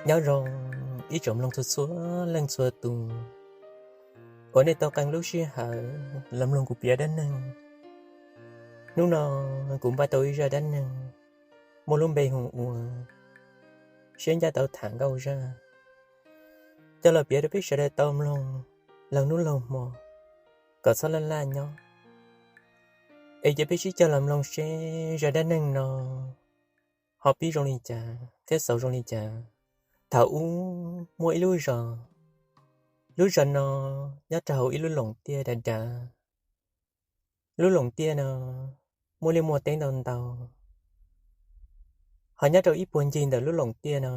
Nyob zoo ib tsoom mloog txhua txhua leej txhua tus uas nej tau qee lub sij hawm los mloog kuv piav dab neeg. Hnub no kuv npaj tau ib zaj dab neeg muaj lub npe hu ua Siab Ncaj Tau Tham Nkauj Zaj, coj los piav rau peb sawv daws tau mloog laug hnub laug hmo kom txhob laj laj nyob. Es cia peb sib cog los mloog seb zaj dab neeg no ho pib zoo li cas thiab xaus zoo li cas. Thaum ub muaj ib lub zos, lub zos no nyob rau hauv ib lub loos tiaj dav dav. Lub loos tiaj no muaj liaj muaj teb ntau ntau, ho nyob rau ib puag ncig ntawm lub loos tiaj no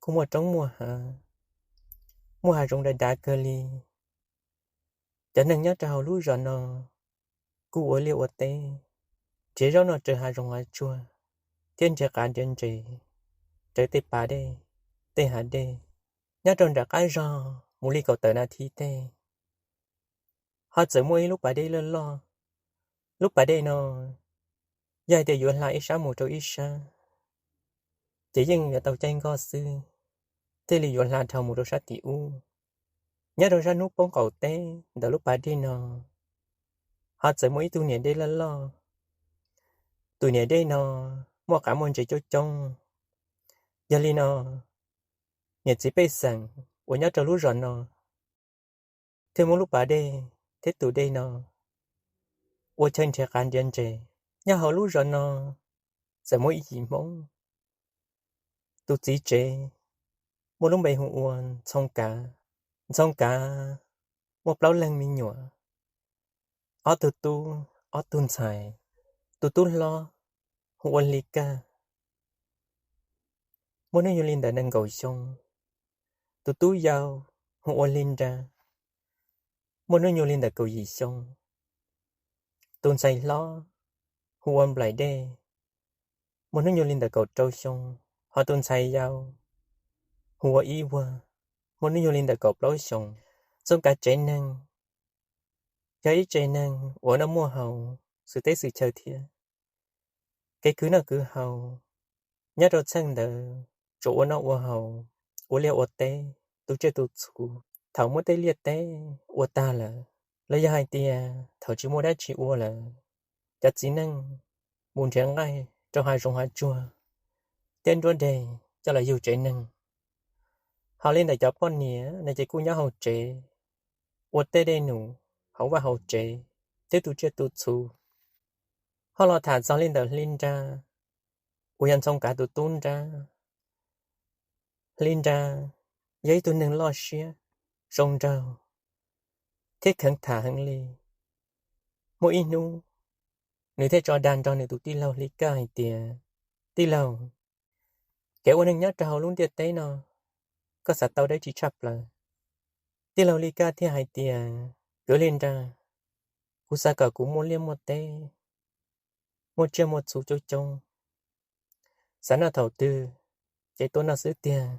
kuj muaj roob muaj hav, muaj hav zoov dav dav kawg li. Cov neeg nyob rau hauv lub zos no kuj ua liaj ua teb, nrhiav zaub noj raws hav zoov hav tsuag, thiab nrhiav qav nrhiav ntses raws tej pas dej, tej hav dej. Nyob rau nram qab zog mus li kaum tawm nas this tej, ho txawm muaj ib lub pas dej loj loj. Lub pas dej no yog hais tias yuav hla ib sab mus rau ib sab, ces yeej yuav tau caij nkoj xwb thiaj li yuav hla dhau mus rau sab tim ub. Nyob rau sab hnub poob qaum teb ntawm lub pas dej no, ho txawm muaj ib tug niam dej loj loj. Tus niam dej no muaj qav muaj ntses coob coob. Yog li no, niam txiv pej xeem uas nyob rau lub zos no thiaj muab lub pas dej thiab tus dej no ua chaw nrhiav qav nrhiav ntses. Nyob hauv lub zos no txawm muaj ib yim Hmoob, tus txiv tsev muaj lub npe hu ua Ntxhoo Kav. Ntxhoo Kav muaj plaub leeg me nyuam, ob tug tub, ob tug ntxhais. Tus tub hlob hu ua Hli Kaj, muaj hnub nyoog li ntawm nees nkaum xyoo. Tus tub yau hu ua Hli Nra, muaj hnub nyoog li ntawm kaum yim xyoo. Tus ntxhais hlob hu ua Nplaim Dej, muaj hnub nyoog li ntawm kaum rau xyoo, ho tus ntxhais yau hu ua Ib Vuag, muaj hnub nyoog li ntawm kaum plaub xyoos. Ntxhoo Kav tsev neeg yog ib tsev neeg uas noj muaj haus xwm teb xwm chaw thiab. Kev khwv noj khwv haus nyob rau txheej ntawd tsuas ua noj ua haus, ua liaj ua teb, tu tsiaj tu txhu. Thaum muab tej liaj teb ua tag lawm, los yog hais tias thaum tsis muaj dab tsi ua lawm, cov txiv neej mus nrhiav nqaij rau hav zoov hav tsuag thiab nruab deg coj los yug tsev neeg. Ho li ntawm cov poj niam no ces kuj nyob hauv tsev, ua tej dej num hauv vaj hauv tsev thiab tu tsiaj tu txhu. Ho los tham txog li ntawm Hli Nra, uas yog Ntxhoo Kav tus tub nrab. Hli Nra yog ib tug neeg loj siab, zoo nraug thiab kheev tham heev li. Muaj ib hnub, nws thiaj tso dag nrog nws tus tij laug Hli Kaj hais tias, Tij laug, kev ua neeg nyob rau hauv lub ntiaj teb no, koj xav tau dab tsi tshaj plaws? Tij laug Hli Kaj thiaj hais tias, Kwv Hli Nra, kuv xav kom kuv muaj liaj muaj teb, muaj tsiaj muaj txhu coob coob, xav noj thaum twg ces tuaj noj xwb tiag.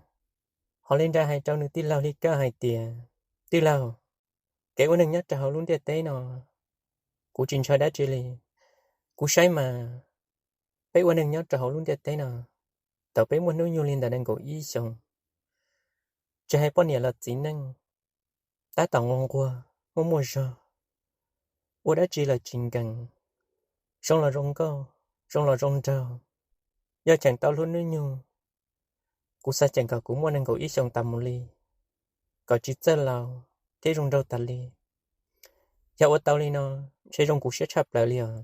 Ho Hli Nra hais rau nws tij laug Hli Kaj hais tias, Tij laug, kev ua neeg nyob rau hauv lub ntiaj teb no, kuv tsis ntshaw dab tsi li. Kuv saib mas, peb ua neeg nyob rau hauv lub ntiaj teb no, thaum peb muaj hnub nyoog li ntawm nees nkaum ib xyoos, tsis hais poj niam los txiv neej, tab tom nquag nquag muaj muaj zog, ua dab tsi los tsis nkees, zoo los zoo nkauj, zoo los zoo nraug. Yog cheem tau lub hnub nyoog, kuv xav cheem kom kuv muaj nees nkaum ib xyoos tas mus li, kom tsis txawj laus thiab zoo nraug tas li. Yog ua tau li no, ntshe zoo kuv siab tshaj plaws li os.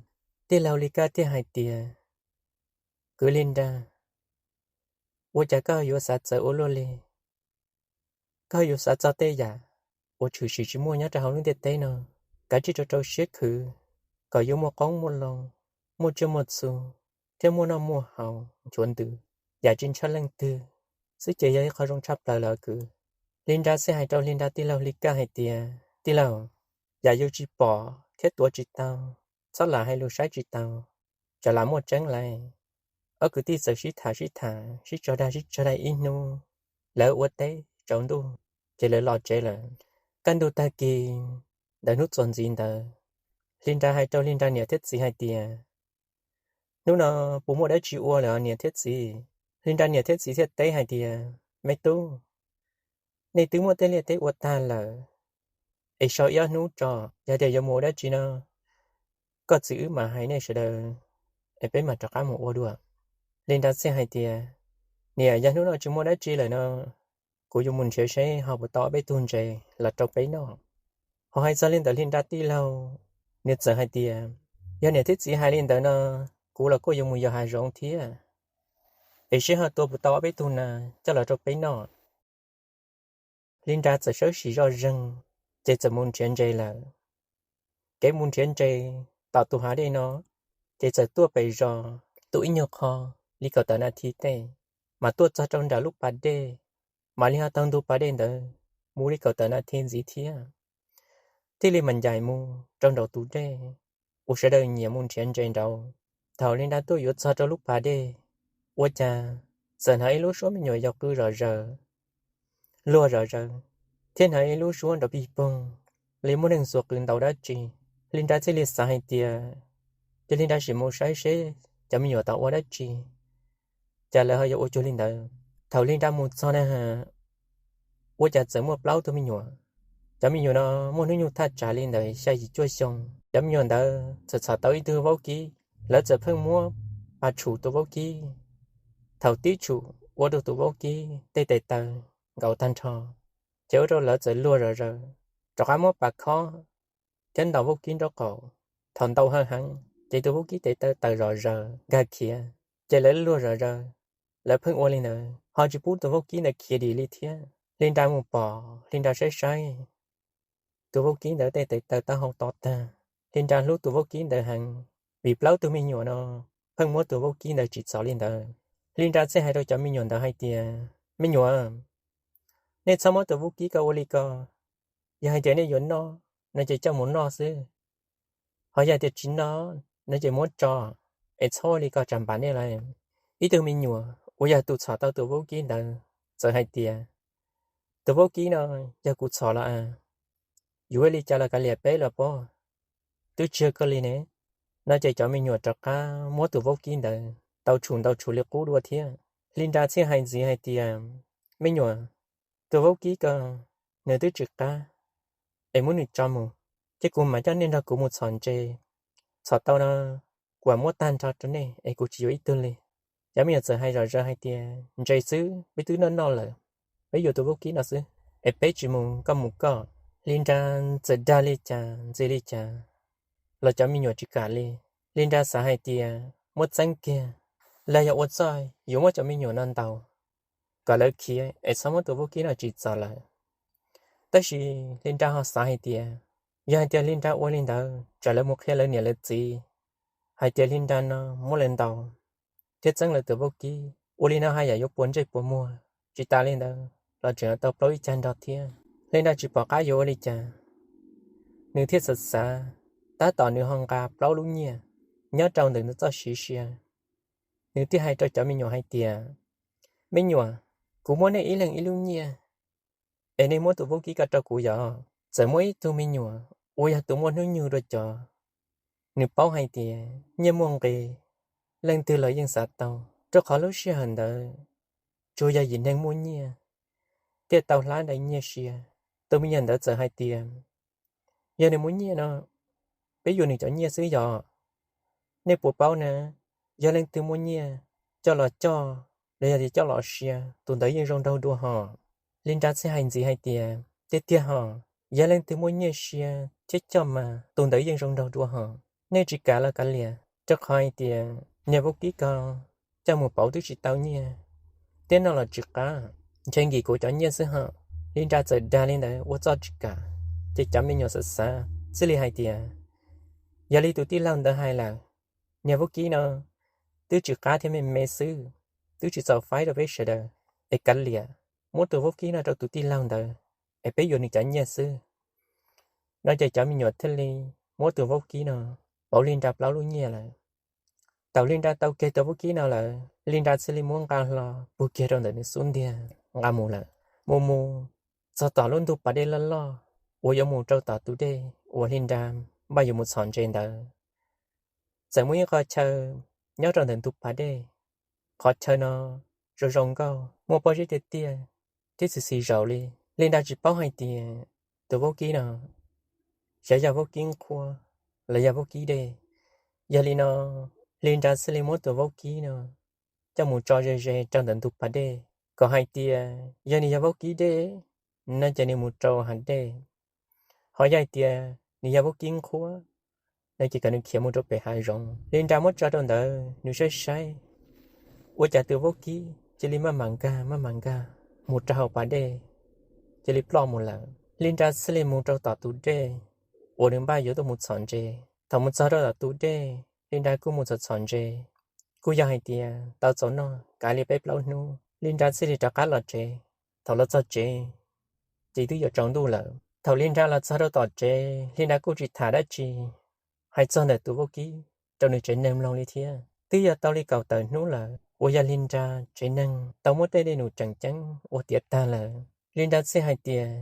Tij laug Hli Kaj thiaj hais tias, Kwv Hli Nra, ua cas koj yuav xav txawv ua luaj li? Koj yuav xav txog tej yam uas tshwm sim tsis muaj nyob rau hauv lub ntiaj teb no. Kav tsij rau rau siab khwv kom yuav muaj qoob muaj loo, muaj tsiaj muaj txhu, thiab muaj noj muaj haus nchuav ntws. Yam tsis ntshaw leej twg xwb ces yog ib qho zoo tshaj plaws lawm kwv. Hli Nra thiaj hais rau Hli Nra tij laug Hli Kaj hais tias, Tij laug, yam yus tsis pom thiab tuav tsis tau, txhob lam hais lus saib tsis taus, tsam lam muaj tseeb lawm. Ob kwv tij txawm sib tham sib tham, sib tso dag sib tso dag ib hnub, lawv ua teb tsaus ntuj ces lawv los tsev lawm. Kaj ntug tag kis ntawm hnub txuas ntxiv ntawd, Hli Nra hais rau Hli Nra niam thiab txiv hais tias, Hnub no puas muaj dab tsi ua lawm niam thiab txiv? Hli Nra niam thiab txiv thiaj teb hais tias, Me tub, nej twb muaj tej liaj teb ua tag lawm, es so ib ob hnub tso, yog tias yuav mus ua dab tsi no, koj txiv wb mam hais nej sawv daws, es peb mam rov qab mus ua dua. Li Nra txawm hais tias, Niam, yog hnub no tsis muaj dab tsi lawm no, kuv yuav mus nrhiav seb ho puas tau ob peb tug ntses los rau peb noj. Ho hais txog li ntawd Li Nra tij laug, nws txawm hais tias, Yog niam thiab txiv hais li ntawd no, kuv los kuj yuav mus yos hav zoov thiab, es seb ho tua puas tau ob peb tug nas coj los rau peb noj. Li Nra txawm sawv tsees zoj zeeg, ces txawm mus nrhiav ntses lawm. Kev mus nrhiav ntses tom tus hav dej no, ces txawm tuaj pem zos, tuaj ib nyuag qho li kaum tawm nas this tej, mas tuaj txog rau nram lub pas dej, mam li ho taug ntug pas dej ntawd mus li kaum tawm nas this ntxiv thiab, thiaj li mam ncaim mus rau nraum tus dej uas sawv daws nyiam mus nrhiav ntses nraud. Thaum Li Nra tuaj yuav txog rau lub pas dej, ua cas txawm hnov ib lub suab me nyuam yau qw zom zaws, luag zom zaws, thiab hnov ib lub suab nrov pig poog li muaj neeg xuas qw ntau dab tsi. Li Nra thiaj li xav hais tias, ces Li Nra sim mus saib seb cov me nyuam tau ua dab tsi, cas lawv ho yuav ua cuag li ntawd. Thaum Li Nra mus txog na, ua cas txawm muaj plaub tug me nyuam. Cov me nyuam no muaj hnub nyoog thaj tsam li ntawd xya yim cuaj xyoo. Cov me nyuam ntawd txawm txhom tau ib tug vaub kib, lawv txawm pheej muab pas tshum tus vaub kib. Thaum tib tshum ua rau tus vaub kib tej tes taw nkaus tag nrho, ces ua rau lawv txawm luag zom zaws, rov qab muab pas khob thiab ntaus vaub kib nraub qaum. Thaum ntaus heev heev ces tus vaub kib tes taw tawm zom zaws nkag khiav, ces lawv luag zom zaws. Lawv pheej ua li ntawd ho tsis pub tus vaub kib ntawd khiav dim li thiab. Li Nra mus pom, Li Nra saib saib, tus vaub kib ntawd tej tes taw taub hau to tag. Li Nra hlub tus vaub kib ntawd heev, vim plaub tug me nyuam no pheej muab tus vaub kib ntawd tsim txom li ntawd. Li Nra thiaj hais rau cov me nyuam ntawd hais tias, Me nyuam, nej txhob muab tus vaub kib ko ua li ko. Yog hais tias nej yuav noj no ces coj mus noj xwb, ho yog tias tsis noj no ces muab tso, es txhob ua li ko tsam npam nej lawm. Ib tug me nyuam uas yog tus txhom tau tus vaub kib ntawd txawm hais tias, Tus vaub kib no yog kuv txhom los as, yuav ua li cas los kav liam peb los pob, twb tsis yog koj li ne. No ces cov me nyuam rov qab muab tus vaub kib ntawd ntaus tshum ntaus tshum li qub dua thiab. Li Nra thiaj hais ntxiv hais tias, Me nyuam, tus vaub kib ko nws twb tsis qab, es muab nws tso mus, thiab kuv mam coj nej nrog kuv mus txhom ntses. Txhom tau no kuv muab tag nrho rau nej es kuv tsis yuav ib tug li. Cov me nyuam txawm hais zom zaws hais tias, Ntses xwb peb twb noj noj lawm, peb yuav tus vaub kib no xwb, es peb tsis mus, koj mus koj. Li Nra txawm dag li cas ntxhi li cas los cov me nyuam tsis kam li. Li Nra xav hais tias muab txeeb kiag, los yog ua txuj yuav muab cov me nyuam no ntaus kom lawv khiav es txhob muab tus vaub kib no tsim txom lawm. Tab sis Li Nra ho xav hais tias, yog hais tias Li Nra ua li ntawd tsam lawv mus qhia lawv niam lawv txiv hais tias Li Nra no muab lawv ntaus thiab txeeb lawv tus vaub kib, ua li no haj yam yuav puas ntsej puas muag. Tsis tas li ntawd los tseem yuav tau plaub ib cag nrog thiab. Li Nra tsis pom qab yuav ua li cas, nws thiaj xav xav, tab tom nws ho nqa plaub lub nyiaj nyob rau ntawm nws txoj siv sia. Nws thiaj hais rau cov me nyuam hais tias, Me nyuam, kuv muab nej ib leeg ib lub nyiaj, es nej muab tus vaub kib ko rau kuv yom. Txawm muaj ib tug me nyuam uas yog tus muaj hnub nyoog dua cov, nws paub hais tias nyiaj muaj nqis, leej twg los yeej xav tau, rau qhov lub sij hawm ntawd tsuas yog yim neeg muaj nyiaj thiaj tau hlab nra nyiaj sia. Tus me nyuam ntawd txawm hais tias, Yog nws muaj nyiaj no, peb yuav nws cov nyiaj xwb yom. Nej puas paub na, yog leej twg muaj nyiaj coj los coj los yog tias coj los sia, tus ntawd yeej zoo nraug dua hos. Li Nra thiaj hais ntxiv hais tias, Tiag tiag hos, yog leej twg muaj nyiaj sia thiab coj mas tus ntawd yeej zoo nraug dua hos. Nej tsis kam los kav liam, rau qhov hais tias niag vaub kib ko coj mus pauv twb tsis tau nyiaj, thiab noj los tsis qab, ntshe nkim kuv cov nyiaj xwb hos. Li Nra txawm dag li ntawd ua txuj tsis kam, ces cov me nyuam xav xav thiaj li hais tias, Yog li tus tij laug ntawd hais lawm, niag vaub kib no twb tsis qab thiab me me xwb, twb tsis txaus faib rau peb sawv daws, es kav liam, muab tus vaub kib no rau tus tij laug ntawd, es peb yuav nws cov nyiaj xwb. No ces cov me nyuam thiaj li muab tus vaub kib no pauv Li Nra plaub lub nyiaj lawm. Thaum Li Nra tau kiag tus vaub kib no lawm, Li Nra thiaj li muab nqa hlo pug kiag rau ntawm nws xub ntiag nqa mus lawm. Mus mus txog tom lub ntug pas dej loj loj uas yuav mus rau tom tus dej uas Li Nra npaj yuav mus txhom ntses ntawd, txawm muaj ib qho chaw nyob rau ntawm ntug pas dej. Qhov chaw no zoo zoo nkauj, muaj pob zeb tiaj tiaj, thiab xis xis zaum li. Linda tsis paub hais tias tus vaub kib no xyov yog vaub kib nqhuab los yog vaub kib dej. Yog li no, Linda thiaj li muab tus vaub kib no coj mus tso ze ze rau ntawm ntug pas dej, kom hais tias yog nws yog vaub kib dej no ces nws mus rau hav dej, ho yog hais tias nws yog vaub kib nqhuab no ces kom nws khiav mus rau pem hav zoov. Linda muab tso rau ntawd, nws saib saib, ua cas tus vaub kib cia li maj mam nkag maj mam nkag mus rau hauv pas dej, cia li ploj mus lawm. Linda thiaj li mus rau tom tus dej uas nws npaj yuav tuaj mus txhom ntses. Thaum mus txog rau tom tus dej, Linda kuj mus txhom txhom ntses, kuj yog hais tias tau txaus noj kav li peb plaub hnub, Linda thiaj li rov qab los tsev. Thaum los txog tsev ces twb yuav tsaus ntuj lawm. Thaum Linda los txog rau tom tsev, Linda kuj tsis tham dab tsi hais txog ntawm tus vaub kib rau nws tsev neeg mloog li thiab. Twb yog tau li kaum tawm hnub lawm uas yog Linda tsev neeg tau muab tej dej num tseem ceeb ua tiav tag lawm. Linda thiaj hais tias,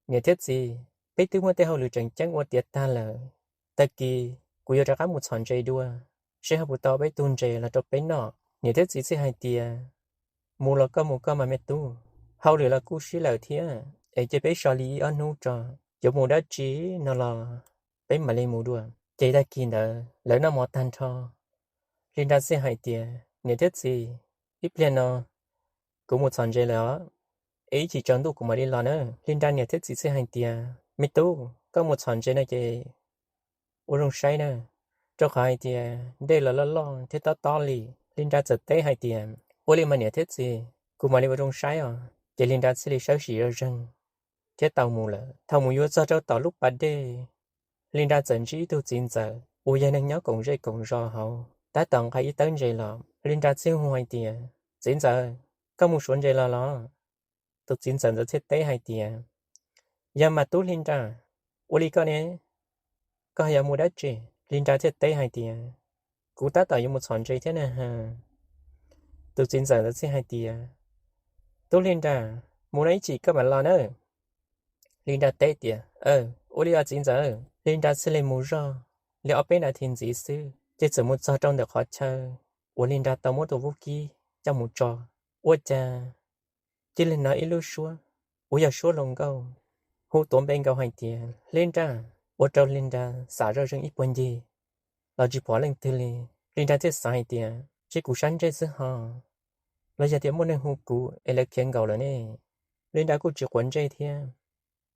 niam thiab txiv, peb twb muab tej hauj lwm tseem ceeb ua tiav tag lawm, tag kis kuv yuav rov qab mus txhom ntses dua, seb ho puas tau peb tug ntses los rau peb noj. Niam thiab txiv thiaj hais tias, mus los koj mus koj mas me tub, hauj lwm los kuj sib lawm thiab, es cia peb so li ib ob hnub tso, yuav mus dab tsi no los peb mam li mus dua. Ces tag kis ntawd lawv noj mov tag nrho, Linda thiaj hais tias, niam thiab txiv, ib pliag no kuv mus txhom ntses lawm os, es ib chim tsaus ntuj kuv mam li los na. Linda niam thiab txiv thiaj hais tias, me tub, koj mus txhom ntses no ces ua zoo saib na, rau qhov hais tias dej los loj loj thiab tob tob li. Linda txawm teb hais tias, ua li mas niam thiab txiv, kuv mam li ua zoo saib os. Ces Linda thiaj li sawv tsees zoo zeeg thiab tau mus lawm. Thaum mus yuav txog rau tom lub pas dej, Linda txawm ntsib ib tug txiv ntxawm uas yog neeg nyob koom zej koom zos hauv, tab tom nqa ib tawb ntses los. Linda thiaj hu hais tias, txiv ntxawm, koj mus suav ntses los los? Tus txiv ntxawm ntawd thiaj teb hais tias, yog mas tub Linda, ua li koj ne, koj yuav mus dab tsi? Linda thiaj teb hais tias, kuv tab tom yuav mus txhom ntses thiab na. Tus txiv ntxawm ntawd thiaj hais tias, tub Linda, mus no ib chim koj mam los na. Linda teb tias, ua li os txiv ntxawm. Linda thiaj li mus zog li ob peb nas this ntxiv xwb ces txawm mus txog rau ntawm qhov chaw uas Linda tau muab tus vaub kib coj mus tso. Ua cas cia li hnov ib lub suab uas yog suab hluas nkauj hu tuav npe nkaus hais tias, Linda. Ua rau Linda xav zoj zeeg ib puag ncig los tsis pom leej twg li. Linda thiaj xav hais tias, ntshe kuv sab ntsej xwb ho, los yog tias muaj neeg hu kuv es lawv khiav nkaus lawm ne. Linda kuj tsis quav ntsej thiab,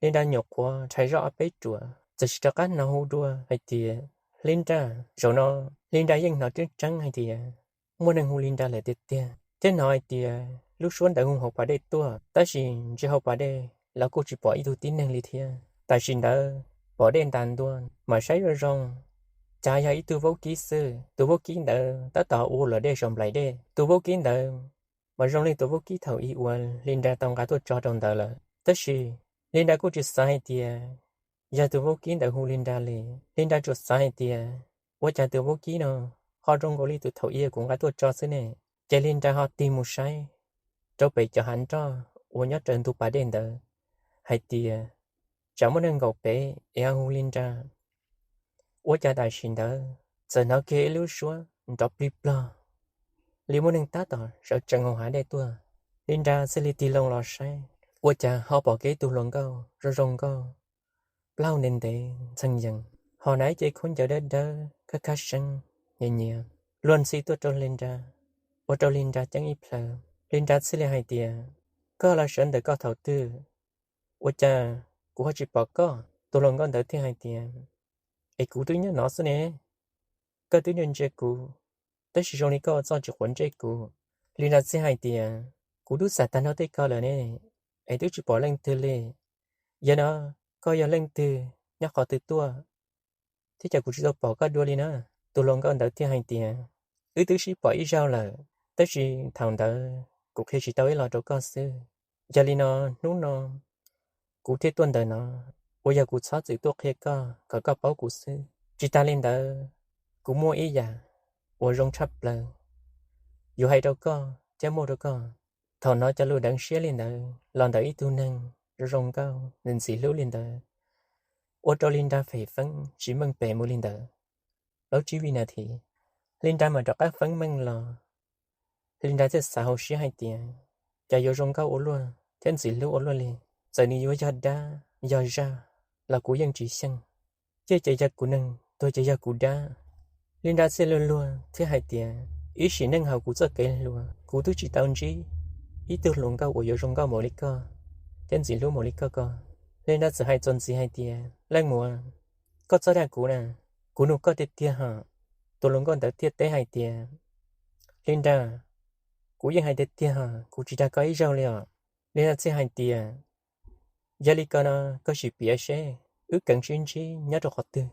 Linda nyuam qhuav rhais zoj ob peb ruam txawm sim rov qab hnov hu dua hais tias, Linda. Zaum no Linda yeej hnov tseeb tseeb hais tias muaj neeg hu Linda lawm tiag tiag, thiab hnov hais tias lub suab ntawd hu hauv pas dej tuaj, tab sis ntsia hauv pas dej los kuj tsis pom ib tug tib neeg li thiab. Tam sim ntawd pom dej ntas ntua, mam saib zoo zoo, cas yog ib tug vaub kib xwb. Tus vaub kib ntawd tab tom ua luam dej zaum nplaim dej. Tus vaub kib ntawd mas zoo li tus vaub kib thaum ub uas Linda tau nqa tuaj tso rau ntawd lawm, tab sis Linda kuj tsis xav hais tias yog tus vaub kib ntawd hu Linda li. Linda tsuas xav hais tias, ua cas tus vaub kib no ho zoo nkaus li tus thaum ub kuv nqa tuaj tso xwb ne? Ces Linda ho tig mus saib rau pem cov hav nroj uas nyob raws ntug pas dej ntawd hais tias, tsam muaj neeg nkaum pem es ho hu Linda. Ua cas tam sim ntawd txawm hnov kiag ib lub suab nrov plig plog li muaj neeg tab tom sawv tsees hauv hav dej tuaj. Linda thiaj li tig loo los saib, ua cas ho pom kiag ib tug hluas nkauj zoo zoo nkauj, plaub hau ntev ntev ntxhee yees, ho hnav ib ce khaub ncaws dawb dawb khab khab seeb nyias nyias luag ntxhi tuaj rau Linda, ua rau Linda ceeb ib plhaw. Linda thiaj li hais tias, koj los sawv ntawm koj thaum twg? Ua cas kuv ho tsis pom koj? Tus hluas nkauj ntawd thiaj hais tias, es kuv twb nyob no xwb ne, koj twb ntsia ntsia kuv, tab sis zoo li koj txoj tsis quav ntsej kuv. Linda thiaj hais tias, kuv twb xav tag nrho tej ko lawm ne, es twb tsis pom leej twg li. Yog no, koj yog leej twg, nyob qhov twg tuaj, thiab cas kuv tsis tau pom koj dua li na? Tus hluas nkauj ntawd thiaj hais tias, wb twb sib pom ib zaug lawm, tab sis thaum ntawd kuv qhia tsis tau ib los rau koj xwb. Yog li no, hnub no kuv thiaj tuaj ntawm no, uas yog kuv txhob txwm tuaj qhia koj kom koj paub kuv xwb. Tsis tas li ntawd, kuv muaj ib yam uas zoo tshaj plaws yuav hais rau koj thiab muab rau koj. Thaum hnov cov lus deev siab li ntawd los ntawm ib tug neeg zoo zoo nkauj ntxim ntxim hlub li ntawd, ua rau Linda fem feeb tsis meej pem mus li ntawd. Plaub tsib vib nas this, Linda mam rov qab feeb meej los. Linda thiaj xav hauv siab hais tias, cas yuav zoo nkauj ua luaj, thiab ntxim hlub ua luaj li. Txawm nws yuav yog dab yog zaj los kuv yeej tsis xyeej. Ces ces yog kuv neeg, tuag ces yog kuv dab. Li Nra thiaj luag luag thiab hais tias, ib sim neej hauv kuv txoj kev hluas kuv twb tsis tau ntsib ib tug hluas nkauj uas yuav zoo nkauj npaum li koj thiab ntxim hlub npaum li koj ko. Li Nra txawm hais txuas ntxiv hais tias, leej muam, koj txhob dag kuv na, kuv nug koj tiag tiag hos. Tus hluas nkauj ntawd thiaj teb hais tias, Li Nra, kuv yeej hais tiag tiag hos, kuv tsis dag koj ib zaug li os. Li Nra thiaj hais tias, yog li ko no, koj sim piav seb wb kheev sib ntsib nyob rau qhov twg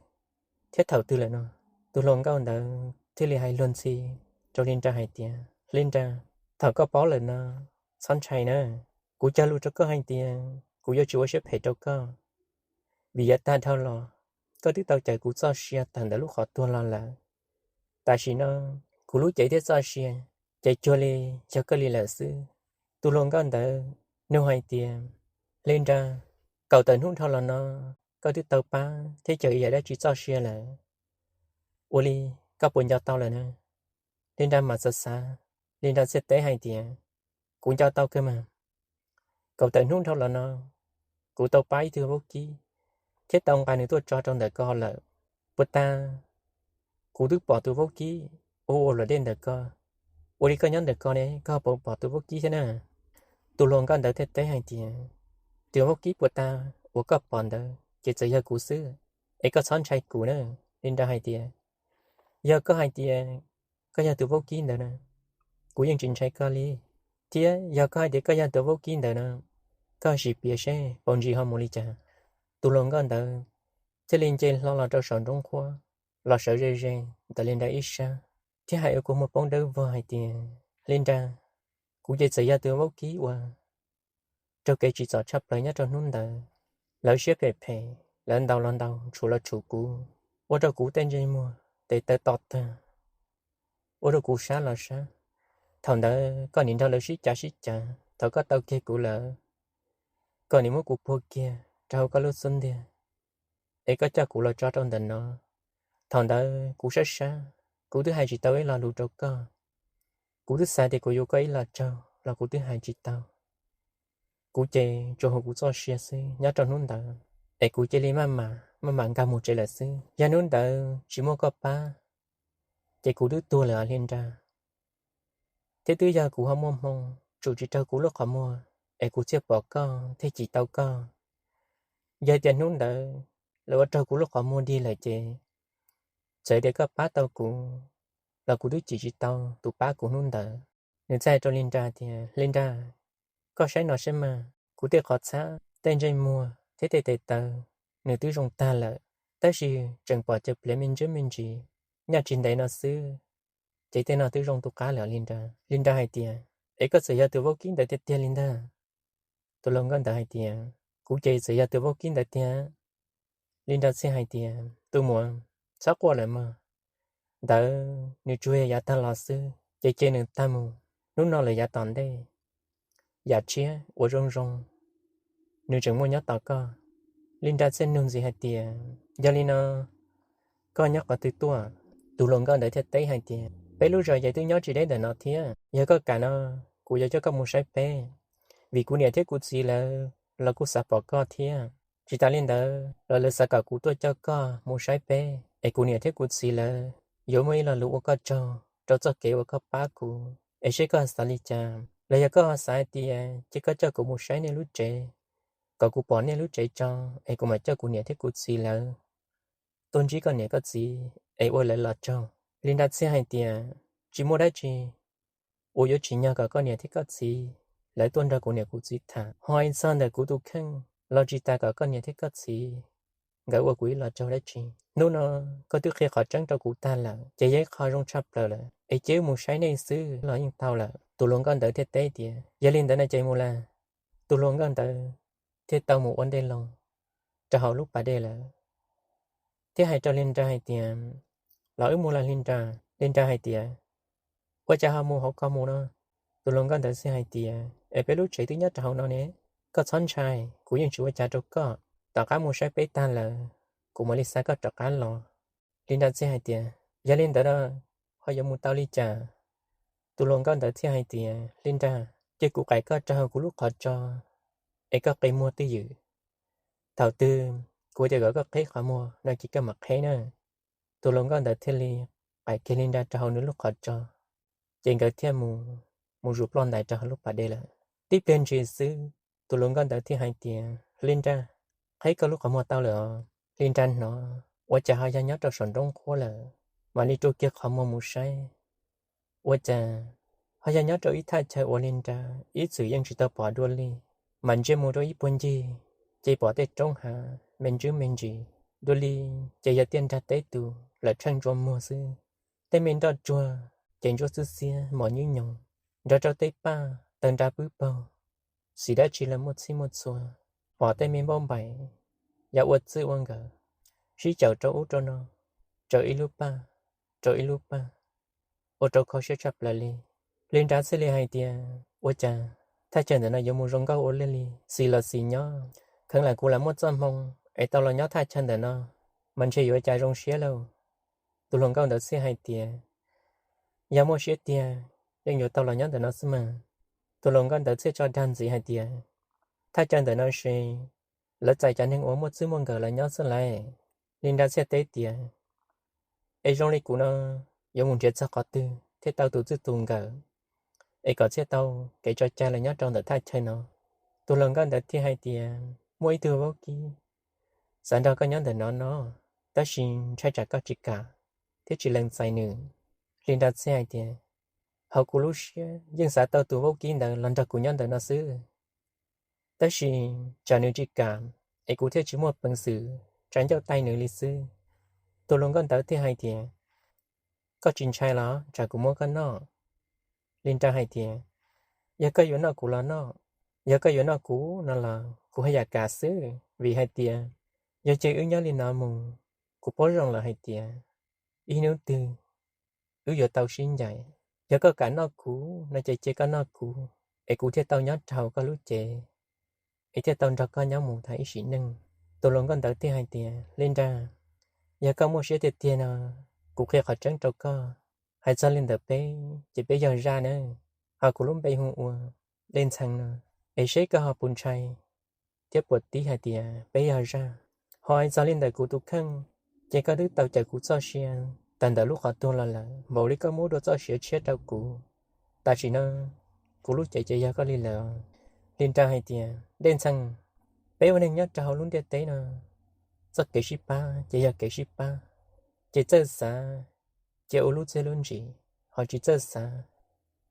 thiab thaum twg lawm no. Tus hluas nkauj ntawd thiaj li hais luag ntxhi rau Li Nra hais tias, Li Nra, thaum koj paub lawm no, txhob ntshai na. Kuv cog lus rau koj hais tias kuv yuav tsis ua siab phem rau koj, vim yav tag dhau los koj twb tau cawm kuv txoj sia tawm ntawm lub qhov tuag los lawm. Tam sim no kuv lub cev thiab txoj sia ces cuag li yog koj li lawm xwb. Tus hluas nkauj ntawd nug hais tias, Li Nra, kaum tawm hnub dhau los no koj twb tau pab thiab cawm ib yam dab tsi txoj sia lawm, ua li koj puas nco tau lawm na? Li Nra mas xav xav, Li Nra thiaj teb hais tias, kuv nco tau kawg mas. Kaum tawm hnub dhau los no kuv tau pab ib tug vaub kib thiab tau nqa nws tuaj tso rau ntawm ko lawm. Puag ta kuv twb pom tus vaub kib ua ua luam dej ntawm ko. Ua li koj nyob ntawm ko ne, koj puas pom tus vaub kib thiab na? Tus hluas nkauj ntawd thiaj teb hais tias, tus vaub kib puag ta uas koj pom ntawd ces txawm yog kuv xwb, es koj txhob ntshai kuv na. Li Nra hais tias, yog koj hais tias koj yog tus vaub kib ntawd na, kuv yeej tsis ntshai koj li. Thiab yog koj hais tias koj yog tus vaub kib ntawd no, koj sim piav seb paus ntsis ho mus li cas. Tus hluas nkauj ntawd thiaj li nce hlo los rau saum nroo qhuab, los sawv ze ze ntawm Li Nra ib sab, thiab hais ua kua muag poob dawb vog hais tias, Li Nra, kuv ces txawm yog tus vaub kib uas raug kev tsim txom tshaj plaws nyob rau hnub ntawd. Lawv siab phem phem, lawv ntaus los ntaus, tshum los tshum kuv, ua rau kuv tej ntsej muag tes taw to tag, ua rau kuv sab los sab. Thaum ntawd koj nim nrog lawv sib cav sib cav, thaum koj tau kiag kuv lawm, koj nim muab kuv puag kiag rau hauv koj lub xub ntiag, es koj coj kuv los tso rau ntawm no. Thaum ntawd kuv sab sab, kuv twb hais tsis tau ib lo lus rau koj. Kuv twb xav tias kuv yuav koj ib lo tsaug los kuv twb hais tsis tau. Kuv ces tsuas hu kuv txoj sia xwb nyob rau hnub ntawd, es kuv cia li maj mam maj mam nkag mus tsev lawm xwb. Yog hnub ntawd tsis muaj koj pab, ces kuv twb tuag lawm os Li Nra. Thiab twb yog kuv ho muaj hmoo tsum tsis raug kuv lub qhov muag, es kuv thiaj pom koj thiaj cim tau koj. Yog tias hnub ntawd lawv ua raug kuv lub qhov muag dig lawm ces, txawm tias koj pab tau kuv los kuv twb cim tsis tau tus pab kuv hnub ntawd. Nws txawm hais rau Li Nra tias, Li Nra, koj saib no saib mas, kuv tej qhov txhab, tej ntsej muag thiab tej tes taw, nws twb zoo tag lawm, tab sis tseem pom cov pliav me ntsis me ntsis nyaj tsis ntev no xwb, ces tej no twb zoo tu qab lawm Li Nra. Li Nra hais tias, es koj txawm yog tus vaub kib ntawd tiag tiag li ntag? Tus hluas nkauj ntawd hais tias, kuv ces txawm yog tus vaub kib ntawd tiag. Li Nra thiaj hais tias, tus muam, txhob quaj lawm mog. Ntawd nws tsuas yog yav tag los xwb, ces cia nws tag mus. Hnub no lawm yav tom ntej, yam tshiab uas zoo zoo, nws tseem muaj nyob tos koj. Li Nra thiaj nug ntxiv hais tias, yog li no, koj nyob qhov twg tuaj? Tus hluas nkauj ntawd thiaj teb hais tias, peb lub zos ces twb nyob tsis deb ntawm no thiab. Yog koj kam no, kuv yuav coj koj mus saib peb, vim kuv niam thiab kuv txiv lawv los kuj xav pom koj thiab. Tsis tas li ntawd los lawv xav kom kuv tuaj coj koj mus saib peb, es kuv niam thiab kuv txiv lawv yuav muaj ib lo lus ua koj tsaug rau txoj kev uas koj pab kuv, es seb koj xav li cas. Los yog koj ho xav hais tias cia koj coj kuv mus saib nej lub tsev, kom kuv pom nej lub tsev tso, es kuv mam coj kuv niam thiab kuv txiv lawv tuaj ntsib koj niam koj txiv es ua lawv los tsaug. Li Nra thiaj hais tias, tsis muaj dab tsi uas yuav tsim nyog kom koj niam thiab koj txiv lawv tuaj nrog kuv niam kuv txiv tham. Ho ib txog ntawm kuv tus kheej los tsis tas kom koj niam thiab koj txiv nkawd ua kuv ib los tsaug dab tsi. Hnub no koj twb qhia qhov tseeb rau kuv tag lawm, ces yog ib qho zoo tshaj plaws lawm, es cia wb mus saib nej xwb los yeej tau lawm. Tus hluas nkauj ntawd thiaj teb tias, yog li ntawd no ces mus las. Tus hluas nkauj ntawd thiaj tau mus ua ntej loo rau hauv lub pas dej lawm, thiab hais rau Li Nra hais tias, los wb mus las Li Nra. Li Nra hais tias, ua cas ho mus hauv koj mus no? Tus hluas nkauj ntawd thiaj hais tias, es peb lub tsev twb nyob rau hauv no ne, koj txhob ntshai, kuv yeej tsis ua cas rau koj. Tom qab mus saib peb tag lawm, kuv mam li xa koj rov qab los. Li Nra thiaj hais tias, yog li ntawd no, ho yuav mus tau li cas? Tus hluas nkauj ntawd thiaj hais tias, Li Nra, cia kuv qais koj rau hauv kuv lub qhov tso, es koj qe muag twj ywm. Thaum twg kuv tias kom koj qheb qhov muag no ces koj mam qheb na. Tus hluas nkauj ntawd thiaj li qais kiag Linda rau hauv nws lub qhov tso, ces nkawd thiaj mus, mus zuv ploj ntais rau hauv lub pas dej lawm. Tib pliag ntshis xwb, tus hluas nkauj ntawd thiaj hais tias, Linda, qheb koj lub qhov muag tau lawm os. Linda hnov ua cas ho yog nyob rau saum nroo qhuab lawm, mam li rua kiag qhov muag mus saib. Ua cas ho yog nyob rau ib thaj chaw uas Linda ib txwm yeej tsis tau pom dua li. Mam ntsia mus rau ib puag ncig, ces pom tej roob hav me ntsis me ntsis, dua li ces yog tiaj nrag teb tus lawm tsheej ntsua muag xwb. Tej me nroj tsuag ces ntsuab xwb xiab mos nyuj nyoos, nrog rau tej paj tawg nra pwb paug, xim dab tsi los muaj txhij muaj txhua. Pom tej me npauj npaim yog ua txwj ua nkawm sib caum rau ub rau no, rau ib lub paj rau ib lub paj, ua rau kho siab tshaj plaws li. Linda thiaj li hais tias, Ua cas thaj chaw ntawm no yuav mus zoo nkauj ua luaj li, xis los xis nyob. Kheev lam kuv lam muaj txoj hmoo es tau los nyob thaj chaw ntawm no, mas ntshe yuav cas zoo siab lauj. Tus hluas nkauj ntawd thiaj hais tias, Yog muaj siab tiag yeej yuav tau los nyob ntawm no xwb mas. Tus hluas nkauj ntawd thiaj tso dag ntxiv hais tias, Thaj chaw ntawm no ces lawv txais cov neeg uas muaj txwj muaj nkawm los nyob xwb lauj. Linda thiaj teb tias, Es zoo li kuv no yuav mus nrhiav txog qhov twg thiaj tau tus txwj tus nkawm es kom thiaj tau kev tso cai los nyob rau ntawm thaj chaw no? Tus hluas nkauj ntawd thiaj hais tias, Muaj ib tug vaub kib xav nrog koj nyob ntawm no no, tab sis ntshai tsam koj tsis kam thiab tsis lees txais nws. Linda thiaj hais tias, Hauv kuv lub siab yeej xav tau tus vaub kib ntawd los nrog kuv nyob ntawm no xwb, tab sis tsam nws tsis kam es kuv thiaj tsis muaj peev xwm tsa ncauj taij nws li xwb. Tus hluas nkauj ntawd thiaj hais tias, Koj tsis ntshai los tsam kuv muab koj noj? Linda hais tias, Yog koj yuav noj kuv los noj, yog koj yuav noj kuv no los kuv haj yam kam xwb, vim hais tias yog cia wb nyob li no mus, kuv paub zoo lawm hais tias ib hnub twg wb yuav tau sib ncaim. Yog koj kam noj kuv no ces cia koj noj kuv, es kuv thiaj tau nyob rau hauv koj lub cev, es thiaj tau nrog koj nyob mus tag ib sim neej. Tus hluas nkauj ntawd thiaj hais tias, Linda, yog koj muaj siab tiag tiag no, kuv qhia qhov tseeb rau koj. Hais txog li ntawm peb ces peb yog zaj na, ho kuv lub npe hu ua Dej Ntxhee no, es seb koj ho puas ntshai thiab puas tib hais tias peb yog zaj. Ho hais txog li ntawm kuv tus kheej, ces koj twb tau cawm kuv txoj sia tawm ntawm lub qhov tuag los lawm, npaum li koj muab dua txoj sia tshiab rau kuv. Tam sim no kuv lub cev ces yog koj li lawm. Linda hais tias, Dej Ntxhee, peb ua neeg nyob rau hauv lub ntiaj teb no, txoj kev sib pab ces yog kev sib pab, ces txawj xav cia ua lub txiaj lub ntsim, ho tsis txawj xav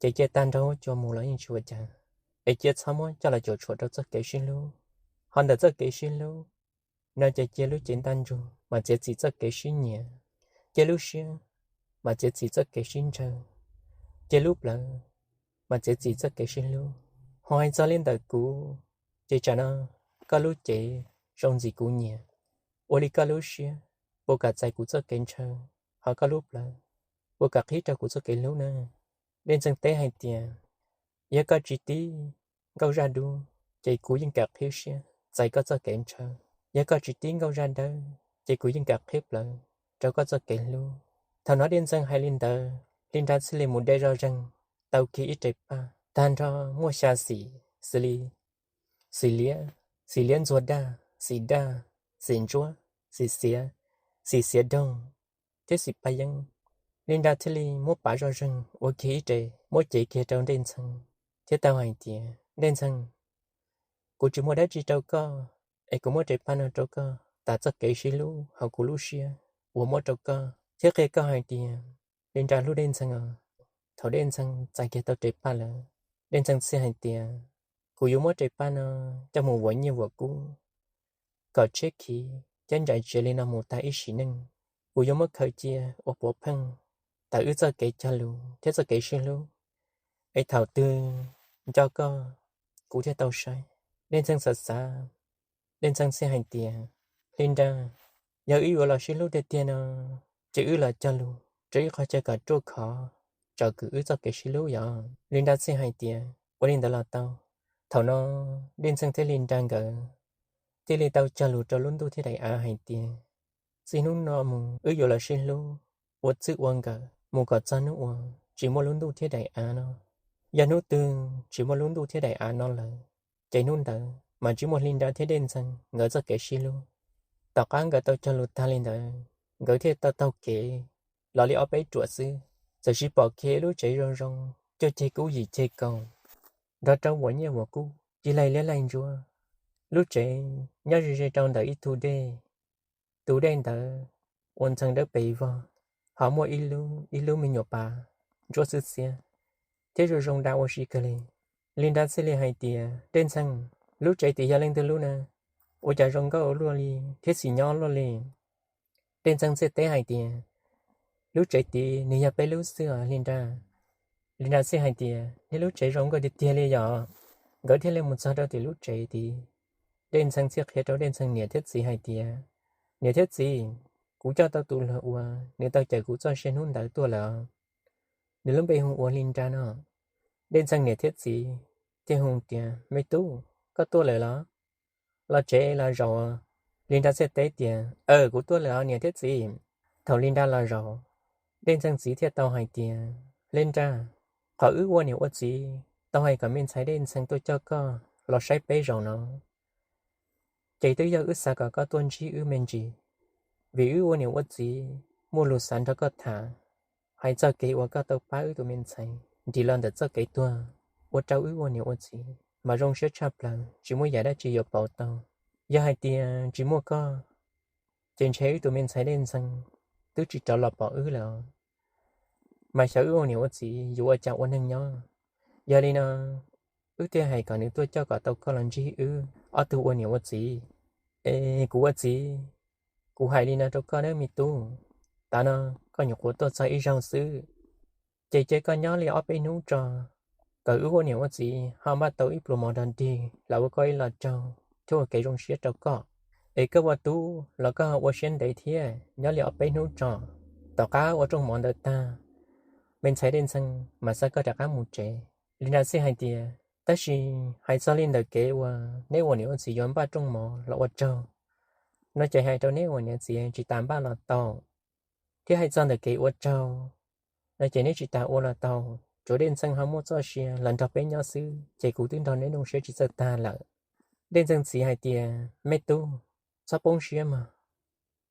ces cia tag nrho huab cua mus los yeej tsis ua cas. Es cia txhob muab coj los cuam tshuam rau txoj kev sib hlub. Ho ntawm txoj kev sib hlub no ces cia lub cev ntaj ntsug mas txiav txim txoj kev sib nyiam, cia lub siab mas txiav txim txoj kev sib ntshaw, cia lub plawv mas txiav txim txoj kev sib hlub. Ho hais txog li ntawm kuv, ces tsam no koj lub cev zoo ntxim kuv nyiam, ua li koj lub siab puas kam txais kuv txoj kev ntshaw, ho koj lub plawv puas kam qhib rau kuv txoj kev hlub na? Dej Ntxhee teb hais tias, Yog koj tsis tib nkauj zaj dub, ces kuv yeej kam qhib siab txais koj txoj kev ntshaw. Yog koj tsis tib nkauj zaj dawb, ces kuv yeej kam qhib plawv rau koj txoj kev hlub. Thaum no Dej Ntxhee hais li ntawd, Linda thiaj li mus de zoj zeeg tau kiag ib re paj tag nrho muaj xya xim, xws li xim liab, xim liab ntxuag daj, xim daj, xim ntsuab, xim xiav, xim xiav doog, thiab xim paj yeeb. Linda thiaj li muab pav zoj zeeg ua kiag ib re muab cev kiag rau Dej Ntxhee, thiab tau hais tias, Dej Ntxhee, kuv tsis muaj dab tsi rau koj, es kuv muab re paj no rau koj tas txoj kev sib hlub hauv kuv lub siab uas muab rau koj, thiab qhia koj hais tias Linda hlub Dej Ntxhee os. Thaum Dej Ntxhee txais kiag tau re paj lawm, Dej Ntxhee thiaj hais tias, Kuv yuav muab re paj no coj mus vuam nyiaj vuam kub, kom tshiab khiv thiab ntsais tsiav li no mus tag ib sim neej. Kuv yuav muab khaws cia ua puav pheej tawm wb txoj kev cog lus thiab txoj kev sib hlub, es thaum twg nco koj kuv thiaj tau saib. Dej Ntxhee xav xav, Dej Ntxhee thiaj hais tias, Linda, yog wb yuav los sib hlub tiag tiag no, ces wb los cog lus rau ib qho chaw kom ruaj khov, tsom kwm wb txoj kev sib hlub yom. Linda thiaj hais tias, Ua li ntawd los tau. Thaum no Dej Ntxhee thiab Linda nkawd thiaj li tau cog lus rau lub ntuj thiab daim av hais tias, Txij hnub no mus wb yuav los sib hlub ua txwj ua nkawm mus kom txog hnub uas tsis muaj lub ntuj thiab daim av no. Yog hnub twg tsis muaj lub ntuj thiab daim av no lawm, ces hnub ntawd mas tsis muaj Hli Nra thiab Dej Ntxhee nkawd txoj kev sib hlub. Tom qab nkawd tau cog lus tag li ntawd, nkawd thiaj tau taug kev los li ob peb ruam xwb, txawm sis pom kiag lub tsev zoo zoo, cuaj ceg kub yim ceg kaus, nrog rau uas nyiaj uas kub ci laig liab laig ntsuab. Lub tsev nyob ze ze rau ntawm ib tug dej, tus dej ntawd ua ntxhee dawb pes vog, ho muaj ib lub ib lub me nyuam pas ntsuab xwb xiab thiab zoo zoo da ua si kawg li. Hli Nra thiaj li hais tias, Dej Ntxhee, lub tsev tid yog leej twg lub na? Ua cas zoo nkauj ua luaj li thiab txim nyob luaj li? Dej Ntxhee thiaj teb hais tias, Lub tsev tid nws yog peb lub xwb os Hli Nra. Hli Nra thiaj hais tias, Nej lub tsev zoo nkauj tiag tiag li yom. Nkawd thiaj li mus txog rau tim lub tsev tid. Dej Ntxhee thiaj qhia rau Dej Ntxhee niam thiab txiv hais tias, Niam thiab txiv, kuv coj tau tus hluas uas nws tau cawm kuv txoj sia hnub ntawd tuaj lawm. Nws lub npe hu ua Hli Nra no. Dej Ntxhee niam thiab txiv thiaj hu tias, Me tub, koj tuaj lawm los? Los tsev los zaum. Hli Nra thiaj teb tias, Aws, kuv tuaj lawm os niam thiab txiv. Thaum Hli Nra los zaum, Dej Ntxhee txiv thiaj tau hais tias, Hli Nra, qhov wb ua niam ua txiv tau hais kom me ntxhais Dej Ntxhee tuaj coj koj los saib peb zaum no, ces twb yog wb xav kom koj tuaj ntsib wb me ntsis, vim wb ua niam ua txiv muaj lus xav nrog koj tham, hais txog kev uas koj tau pab wb tus me ntxhais nrim los ntawm txoj kev tuag, ua rau wb ua niam ua txiv mas zoo siab tshaj plaws, tsis muaj yam dab tsi yuav pauv tau. Yog hais tias tsis muaj koj, ces ntshe wb tus me ntxhais Dej Ntxhee twb tsis rov los pom wb lawm. Mas xyov wb ua niam ua txiv yuav ua cas ua neeg nyob. Yog li no, wb thiaj hais kom nws tuaj coj kom tau koj los ntsib wb ob tug ua niam ua txiv. Es kuv ua txiv, kuv hais li no rau koj nawb me tub, tav no koj nyuam qhuav tuaj txog ib zaug xwb, ces cia koj nyob li ob peb hnub tso, kom wb ua niam ua txiv ho npaj tau ib pluas mov rog dig los ua koj ib lo tsaug thiab ua kev zoo siab rau koj. Es koj ua tub los koj ho ua siab ntev thiab, nyob li ob peb hnub tso, tom qab ua rooj mov ntawd tag, me ntxhais Dej Ntxhee mas xa koj rov qab mus tsev. Hli Nra thiaj hais tias, Tab sis hais txog li ntawm kev uas neb ua niam ua txiv yuav npaj rooj mov los ua tsaug no ces hais rau neb ua niam txiv tsis tas npaj los tau, thiab hais txog ntawm kev ua tsaug no ces neb tsis tas ua los tau, tsuav Dej Ntxhee ho muaj txoj sia los nrog peb nyob xwb ces kuv twb nrog neb zoo siab tsis txawj tag lawm. Dej Ntxhee txiv hais tias, Me tub, txhob poob siab mog.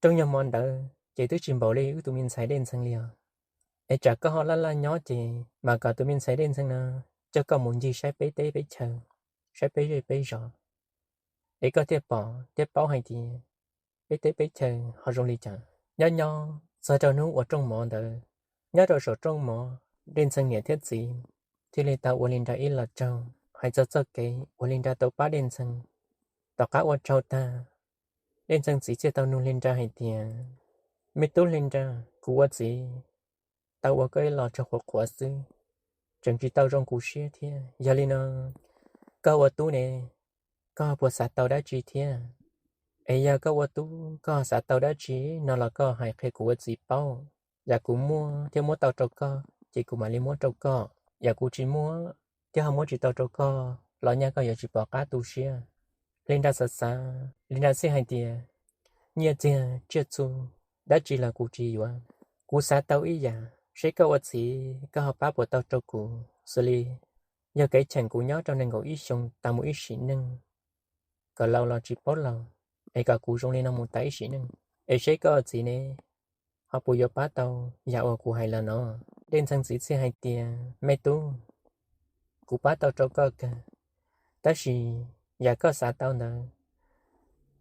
Rooj nyuag hmo ntawd ces twb tsis npaum li wb tus me ntxhais Dej Ntxhee li os. Es tsam koj ho laj laj nyob ces mam kom tus me ntxhais Dej Ntxhee no coj koj mus ncig saib peb teb peb chaw, saib peb zej peb zos, es koj thiaj pom thiab paub hais tias peb teb peb chaw ho zoo li cas. Nyob nyob txog rau hnub ua rooj mov ntawd, nyob rau saum rooj mov, Dej Ntxhee niam thiab txiv thiaj li tau ua Hli Nra ib lo tsaug, hais txog txoj kev uas Hli Nra tau pab Dej Ntxhee. Tom qab ua tsaug tag, Dej Ntxhee txiv thiaj tau nug Hli Nra hais tias, Me tub Hli Nra, kuv ua txiv tau ua koj ib lo tsaug qhuav qhuav xwb, tseem tsis tau zoo kuv siab thiab. Yog li no, koj ua tub ne, koj puas xav tau dab tsi thiab? Es yog koj ua tub koj xav tau dab tsi no los koj hais qhia kuv ua txiv paub. Yam kuv muaj thiab muab tau rau koj ces kuv mam li muab rau koj. Yam kuv tsis muab thiab ho muab tsis tau rau koj los nyaj koj yuav tsis pom qab tu siab. Hli Nra xav xav, Hli Nra thiaj hais tias, Nyiaj txiag tsiaj txhu dab tsi los kuv tsis yuav. Kuv xav tau ib yam, seb koj ua txiv koj ho pab puas tau rau kuv, xws li yog kev cheem kuv nyob rau nees nkaum ib xyoos tas mus ib sim neej, kom laus los tsis paub laus, es kom kuv zoo li no mus tas ib sim neej, es seb koj ua txiv ne ho puas yuav pab tau yam uas kuv hais los no? Dej Ntxhee txiv thiaj hais tias, Me tub, kuv pab tau rau koj kawg, tab sis yam koj xav tau ntawd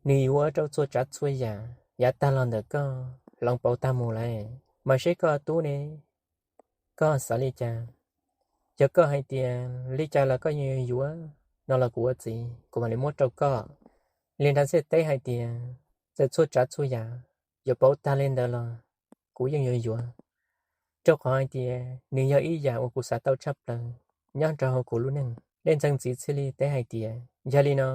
nws yuav ua rau txhua tsav txhua yam yav tag los ntawm koj hloov pauv tag mus lawm. Mas seb koj tub ne, koj xav li cas? Yog koj hais tias li cas los koj yeej yuav yuav no los kuv ua txiv kuv mam li muab rau koj. Hli Nra thiaj teb hais tias, Txawm txhua tsav txhua yam yuav pauv tag li ntawd los kuv yeej yuav yuav, rau qhov hais tias nws yog ib yam uas kuv xav tau tshaj plaws nyob rau hauv kuv lub neej. Dej Ntxhee txiv thiaj li teb hais tias, Yog li no,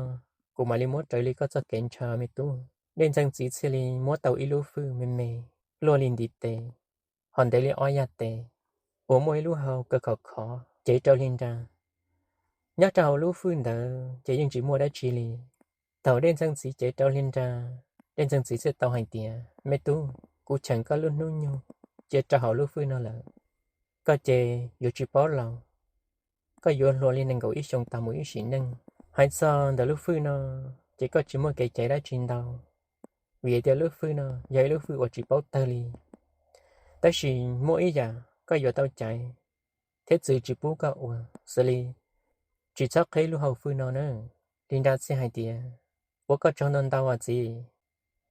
kuv mam li muab raws li koj txoj kev ntshaw me tub. Dej Ntxhee txiv thiaj li muab tau ib lub fwj me me luaj li ntiv tes, ho ntev li ob yaj tes, uas muaj ib lub hau kaw khov khov cev rau Hli Nra. Nyob rau hauv lub fwj ntawd ces yeej tsis muaj dab tsi li. Thaum Dej Ntxhee txiv cev rau Hli Nra, Dej Ntxhee txiv thiaj tau hais tias, Me tub, kuv cheem koj lub hnub nyoog cia rau hauv lub fwj no lawm. Koj ces yuav tsis paub laus, koj yuav hluas li nees nkaum ib xyoos tas mus ib sim neej, Hais txog ntawm lub fwj no, ces koj tsis muaj kev caiv dab tsi ntau, vim tias lub fwj no yog ib lub fwj uas tsis paub tawg li. Tab sis muaj ib yam koj yuav tau caiv, thiab txiv tsis pub koj ua, xws li tsis txhob qhib lub hauv fwj no na. Hli Nra txawm hais tias, ua koj tsaug ntau ntau os txiv.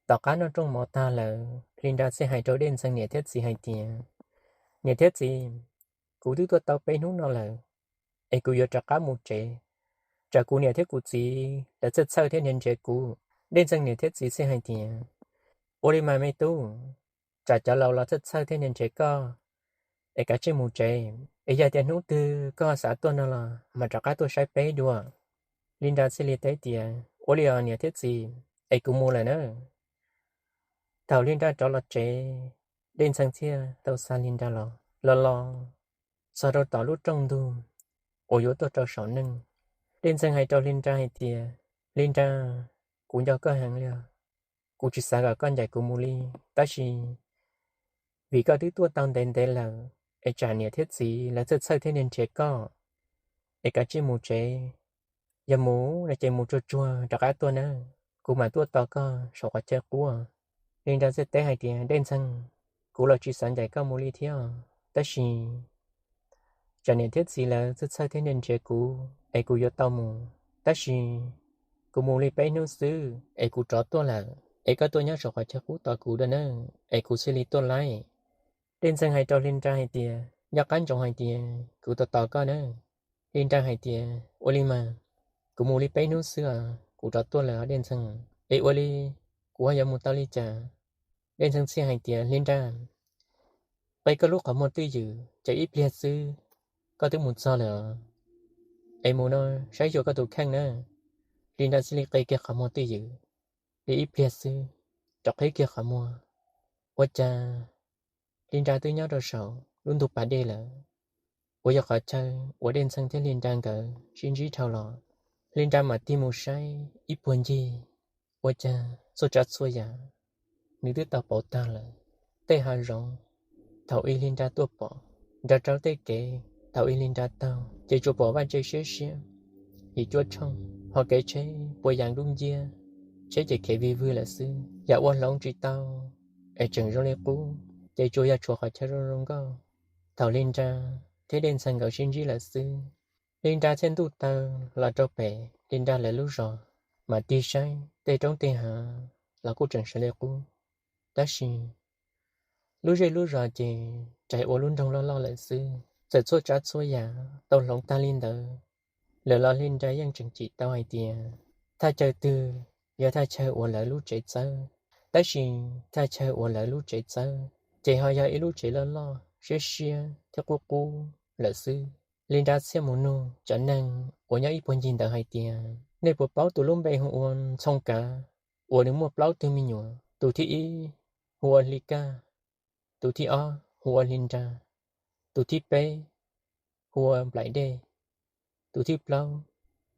Tom qab noj rooj mov tag lawm, Hli Nra txawm hais rau Dej Ntxhee niam thiab txiv hais tias, niam thiab txiv, kuv twb tuaj tau peb hnub no lawm, es kuv yuav rov qab mus tsev. Tsam kuv niam thiab kuv txiv lawv txhawj txhawj thiab nrhiav nrhiav kuv. Dej Ntxhee niam thiab txiv txawm hais tias, ua li mas me tub, tsam cov laus los txhawj txhawj thiab nrhiav nrhiav koj, es kav tsij mus tsev, es yog tias hnub twg koj xav tuaj no los mam rov qab tuaj saib peb dua. Hli Nra txawm li teb tias, ua li os niam thiab txiv, es kuv mus lawm na. Thaum Hli Nra rov los tsev, Dej Ntxhee thiaj tau xa Hli Nra los. Los los txog rau tom lub rooj ntug uas yuav tuaj rau saum neej, Dej Ntxhee hais rau Hli Nra hais tias, Hli Nra, kuv nco koj heev li os. Kuv tsis xav kom koj ncaim kuv mus li, tab sis vim koj twb tuaj tau ntev ntev lawm, es tsam niam thiab txiv lawv txhawj txhawj thiab nrhiav nrhiav koj, es kav tsij mus tsev. Yog mus no ces mus tsuag tsuag rov qab tuaj nawb, kuv mam tuaj tos koj saum qhov chaw qub. Hli Nra txawm teb hais tias, Dej Ntxhee, kuv los tsis xav ncaim koj mus li thiab, tab sis tsam niam thiab txiv lawv txhawj txhawj thiab nrhiav nrhiav kuv es kuv yuav tau mus. Tab sis kuv mus li peb hnub xwb es kuv rov tuaj lawm, es koj tuaj nyob saum qhov chaw qub tos kuv da nawb, es kuv thiaj li tuaj laib. Dej Ntxhee hais rau Hli Nra hais tias, nco qab ntsoov hais tias kuv tos tos koj nawb. Hli Nra hais tias, ua li mas, kuv mus li peb hnub xwb os kuv rov tuaj lawm os Dej Ntxhee, es ua li kuv ho yuav mus tau li cas? Dej Ntxhee txawm hais tias, Hli Nra, qe koj lub qhov muag twj ywm, ces ib pliag xwb koj twb mus txog lawm os. Es mus no saib xyuas koj tus kheej na. Hli Nra thiaj li qe kiag qhov muag twj ywm, li ib pliag xwb rov qhib kiag qhov muag, ua cas Hli Nra twb nyob rau saum lub ntug pas dej lawm, uas yog qhov chaw uas Dej Ntxhee thiab Hli Nra nkawd sib ntsib dhau los. Hli Nra mam tig mus saib ib puag ncig, ua cas txhua tsav txhua yam nws twb tau pauv tag lawm. Tej hav zoov thaum ub Hli Nra tuaj pom, nrog rau tej kev thaum ub Hli Nra taug, ces tsuas pom vaj tse siab siab, yim cuab tshooj, ho kev tsheb puas yas dub nciab, tsheb ces kev vij vwg lawm xwb. Yam uas hloov tsis tau es tseem zoo li qub ces tsuas yog tshuav qhov chaw zoo zoo nkauj thaum Hli Nra thiab Dej Ntxhee nkawd sib ntsib lawm xwb. Hli Nra thiaj ntuj taw los rau pem Hli Nra lawv lub zos, mam tig saib tej roob tej hav los kuj tseem sawv li qub. Tab sis lub zej lub zos ces rais ua lub nroog loj loj lawm xwb. Txawm txhua tsav txhua yam tau hloov tag li ntawd lawm los Hli Nra yeej tseem cim tau hais tias thaj chaw twg yog thaj chaw uas lawv lub tsev txawb. Tab sis thaj chaw uas lawv lub tsev txawb ces ho yog ib lub tsev loj loj siab siab thiab qub qub lawm xwb. Hli Nra thiaj mus nug cov neeg uas nyob ib puag ncig ntawd hais tias, nej puas paub tus lub npe hu ua Ntxhoo Kav uas nws muaj plaub tug me nyuam? Tus thib ib hu ua Hli Kaj, tus thib ob hu ua Hli Nra, tus thib peb hu ua Nplaim Dej, tus thib plaub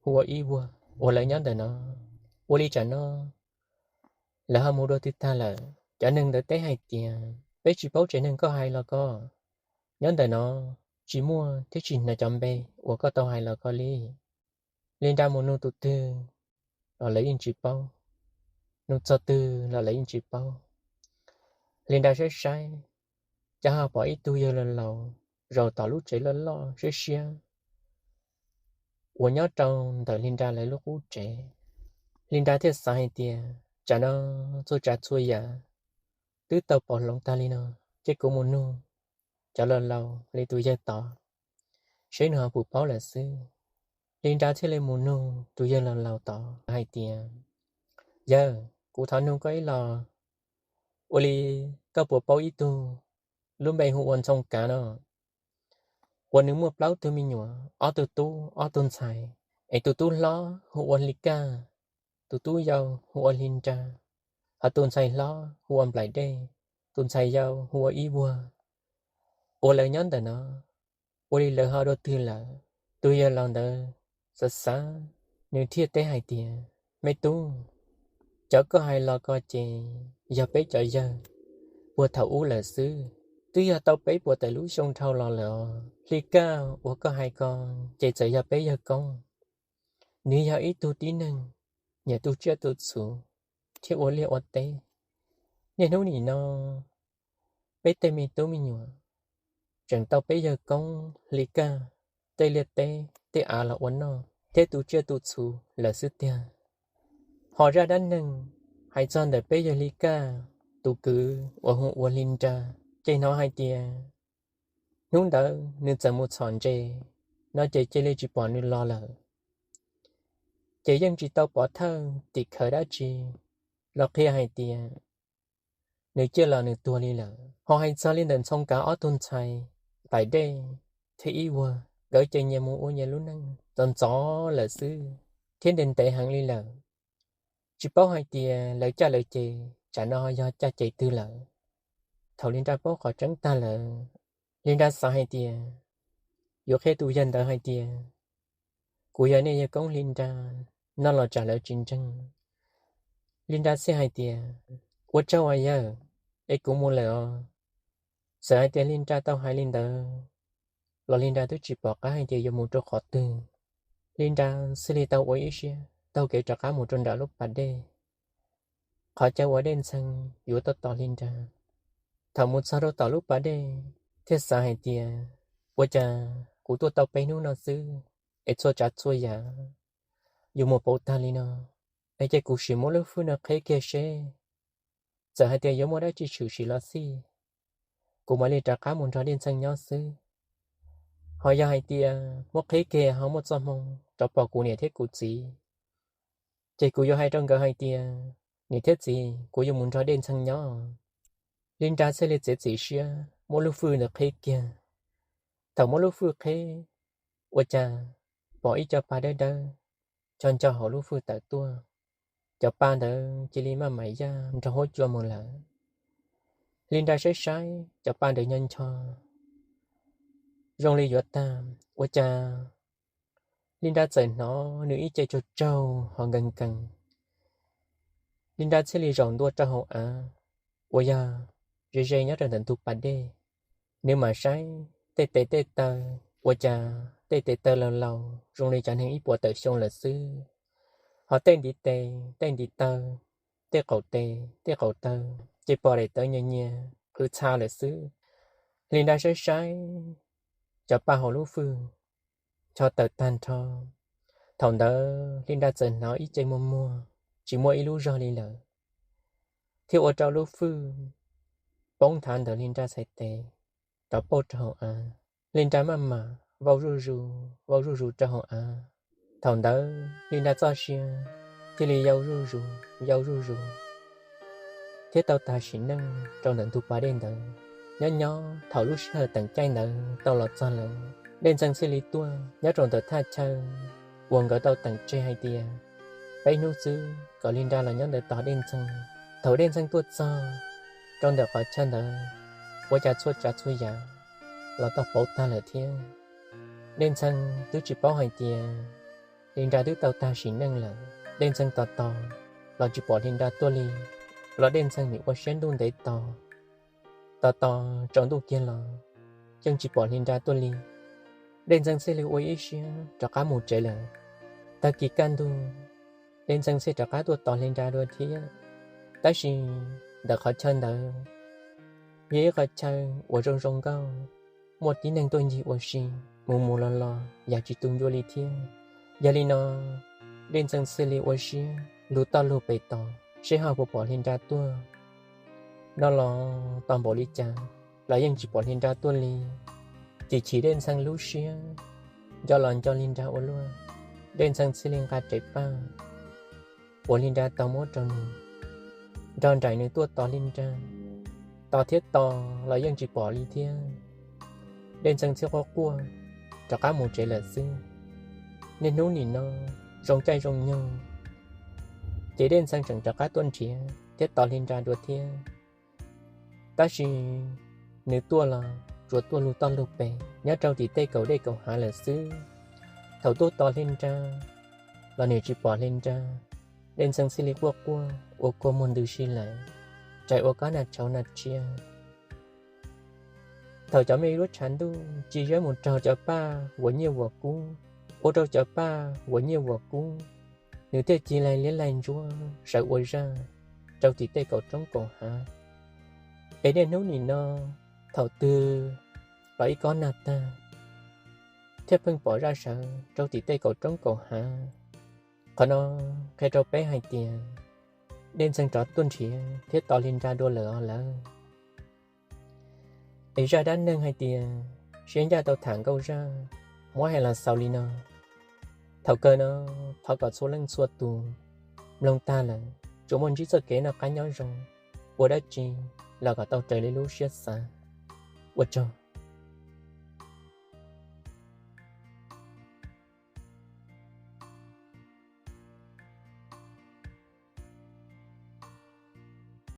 hu ua Ib Vuag uas lawv nyob ntawm no. Ua li tsam no lawv ho mus dua twg tag lawm? Cov neeg ntawd teb hais tias, peb tsis paub tsev neeg koj hais los ko. Nyob ntawm no tsis muaj thiab tsis hnov cov npe uas koj tau hais los ko li. Hli Nra mus nug tus twg los lawv yeej tsis paub, nug txog twg los lawv yeej tsis paub. Hli Nra saib saib, cas ho pom ib tug yawg laus laus zaum tom lub tsev loj loj siab siab uas nyob rau ntawm Hli Nra lawv lub qub tsev. Hli Nra thiaj xav hais tias, tsam no txhua tsav txhua yam twb tau pauv hloov tag li no, ces kuv mus nug cov laus laus li tus yawg tod seb nws ho puas paub lawm xwb. Hli Nra thiaj li mus nug tus yawg laus laus tod hais tias, yawg, kuv thov nug koj ib los, ua li koj puas paub ib tug lub npe hu ua Ntxhoo Kav no, uas nws muaj plaub tug me nyuam, ob tug tub ob tug ntxhais, es tus tub hlob hu ua Hli Kaj, tus tub yau hu ua Hli Nra, ho tus ntxhais hlob hu ua Nplaim Dej, tus ntxhais yau hu ua Ib Vuag, uas lawv nyob ntawm no, ua li lawv ho dua twg lawm? Tus yawg laus ntawd xav xav, nws thiaj teb hais tias, me tub, cov koj hais los ko ces yog peb cov yawg puag thaum ub lawm xwb, twb yog tau peb puas tawm lub xyoo dhau los lawm os. Hli Kaj uas koj hais ko ces txawm yog peb yawg koob, Nws yog ib tug tib neeg nyiam tu tsiaj tu txhu thiab ua liaj ua teb. Niaj hnub nim no peb tej me tub me nyuam tseem tau peb yawg koob Hli Kaj tej liaj teb tej av los ua noj thiab tu tsiaj tu txhu lawm xwb tiag. Ho zaj dab neeg hais txog ntawm peb yawg Hli Kaj tus kwv uas hu ua Hli Nra, ces hnov hais tias hnub ntawd nws txawm mus txhom ntses no ces cia li tsis pom nws los lawm. Ces yeej tsis tau pov thawj tim khawv dab tsi los qhia hais tias nws ciaj los nws tuag li lawm. Ho hais txog li ntawm Ntxhoo Kav ob tug ntxhais Nqaim Dej thiab Ib Vuag, nkawd ces nyias mus ua nyias lub neej ntxov ntxov lawm xwb, thiab ntev ntev heev li lawm. Tsis paub hais tias lawv caj lawv ces tsam no ho yog caj ces twg lawm. Thaum Hli Nra paub qhov tseeb tag lawm, Hli Nra xav hais tias yuav qhia tus yawg ntawd hais tias kuv yog nej yawg koob Hli Nra no los tsam lawv tsis ntseeg. Hli Nra thiaj hais tias ua tsaug os yawg, es kuv mus lawm os. Txawm hais tias Hli Nra tau hais li ntawd los Hli Nra twb tsis pom qab hais tias yuav mus rau qhov twg. Hli Nra thiaj li tau ua ib siab taug kev rov qab mus rau nram lub pas dej, qhov chaw uas Dej Ntxhee yuav tuaj tos Hli Nra. Thaum mus txog rau tom lub pas dej thiaj xav hais tias ua cas kuv tuaj tau peb hnub no xwb es txhua tsav txhua yam yuav mus pauv tag li no, es ces kuv sim muab lub fwj no qheb kiag seb, txawm hais tias yuav muaj dab tsi tshwm sim los xij, kuv mam li rov qab mus nrog Dej Ntxhee nyob xwb. Ho yog hais tias muab qheb kiag ho muaj txoj hmoo rov pom kuv niam thiab kuv txiv, ces kuv yuav hais rau nkawd hais tias niam thiab txiv, kuv yuav mus nrog Dej Ntxhee nyob. Hli Nra thiaj li txiav txim siab muab lub fwj ntawd qheb kiag. Thaum muab lub fwj qheb, ua cas pom ib co pa dawb dawb ncho ncho hauv lub fwj tawm tuaj. Cov pa ntawd cia li maj mam yaj nrog huab cua mus lawm. Hli Nra saib saib cov pa ntawd ncho ncho zoo li yuav tag, ua cas Hli Nra txawm hnov nws ib ce tsaug tsaug ho nkees nkees. Hli Nra thiaj li zaum ntua rau hauv av uas yog ze ze nyob rau ntawm ntug pas dej. Nws mam saib tej tes tej taw, ua cas tej tes taw laus laus zoo li cov neeg ib puas tawm xyoo lawm xwb. Ho tej ntiv tes, tej ntiv taw, tej qaum tes, tej qaum taw ces pom daim tawv nyias nyias qhwv txha lawm xwb. Hli Nra saib saib cov pa hauv lub fwj ncho tawm tag nrho. Thaum ntawd Hli Nra txawm hnov ib ce muag muag tsis muaj ib lub zog li lawm, thiab ua rau lub fwj poob nthav ntawm Hli Nra txhais tes rov pauj rau hauv av. Hli Nra maj mam vau zuj zus vau zuj zus rau hauv av. Thaum ntawd Hli Nra txoj sia thiaj li yau zuj zus yau zuj zus thiab tau tag sim neej rau ntawm ntug pas dej ntawd. Nyob nyob thaum lub sij hawm teem caij ntawd tau los txog lawm, Dej Ntxhee thiaj li tuaj nyob rau ntawm thaj chaw uas nkawd tau teem tseg hais tias peb hnub xwb kom Hli Nra los nyob ntawd tos Dej Ntxhee. Thaum Dej Ntxhee tuaj txog rau ntawm qhov chaw ntawd, ua cas txhua tsav txhua yam los tau pauv tag lawm thiab. Dej Ntxhee twb tsis paub hais tias Hli Nra twb tau tag sim neej lawm. Dej Ntxhee tos tos los tsis pom Hli Nra tuaj li, los Dej Ntxhee nim ua siab ntuj ntev tos. Tos tos tsaus ntuj kiag los yeej tsis pom Hli Nra tuaj li. Dej Ntxhee thiaj li ua ib siab rov qab mus tsev lawm. Tag kis kaj ntug, Dej Ntxhee thiaj rov qab tuaj tos Hli Nra dua thiab. Tab sis ntawm qhov chaw ntawd yog ib qhov chaw uas zoo zoo nkauj, muaj tib neeg tuaj ncig ua si, mus mus los los yam tsis tu ncua li thiab. Yog li no, Dej Ntxhee thiaj li ua siab lug toj lug pem tos seb ho puas pom Hli Nra tuaj. No los tos npaum li cas los yeej tsis pom Hli Nra tuaj li. Ces chim Dej Ntxhee lub siab nco los nco Hli Nra ua luaj, Dej Ntxhee thiaj li nqa rawv paj uas Hli Nra tau muab rau nws, nrog nraim nws tuaj tos Hli Nra. Tos thiab tos los yeej tsis pom li thiab. Dej Ntxhee thiaj quaj quaj rov qab mus tsev lawm xwb. Niaj hnub nim no zoo caij zoo nyoog, ces Dej Ntxhee tseem rov qab tuaj nrhiav thiab tos Hli Nra dua thiab. Tab sis nws tuaj los tsuas tuaj lug toj lug pem nyob rau tim tej kaum dej kaum hav lawm xwb. Thaum tuaj tos Hli Nra los nws tsis pom Hli Nra, Dej Ntxhee thiaj li quaj quaj ua kua muag ntws si lawm, rais ua kab nas tshauv nas tshiab. Thaum cov me duab tshav ntuj tsis zeb mus raug cov paj vuas nyiaj vuas kub ua rau cov paj uas nyiaj uas kub, nws thiaj ci laig liab laig ntsuab sawv ua zaj rau tim tej kaum roob kaum hav. Es niaj hnub nim no, thaum twg los ib kob nag tag thiaj pheej pom zaj sawv rau tim tej kaum roob kaum hav. Qhov no qhia rau peb hais tias dej ntxeeg rov tuaj nrhiav thiab to li nra dua lawm os lawv. Es zaj dab neeg hais tias siab ncaj tau tham nkauj zaj, muab hais los xaus li no. Thaum kawg no, thov kom txhua leej txhua tus mloog tag lawm tsuas muaj ntsib txoj kev noj qab nyob zoo, ua dab tsi los kom tau raws li lub siab xav. Ua tsaug.